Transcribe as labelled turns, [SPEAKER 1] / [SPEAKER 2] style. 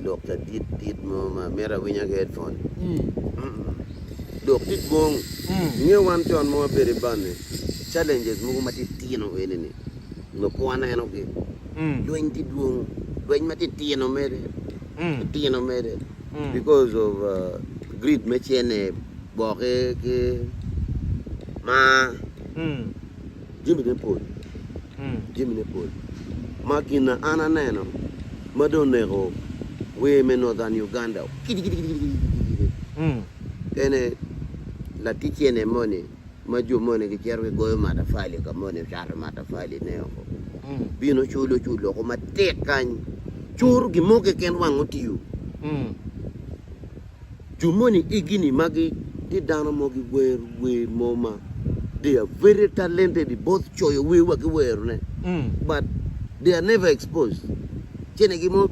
[SPEAKER 1] Lok ladit dit mo ma mito awinya ki headphone. Lok tye dwong. Inge wan con ma wabedo i band ni challenges mogo matitino eni ni nongo pe waneno gi. Lweny tye dwong, lweny matitino mere, titino mere because of greed me cene boke ki mar. Jamine pol, jamine pol ma gin na an aneno ma dong oneko wer me Northern Uganda kidikidikidikidikidik ene latic cene moni ma jo moni gicito gigoyo matafali ka moni cato matafali ne oko bino culo culo oko matek kany curo gin mo keken wang otiyo. Jo moni igi-ni ma gitye dano mo giwero wer mo ma they are very talented i both coyo wer wa ki werone but they are never exposed. Cenegi mo pe.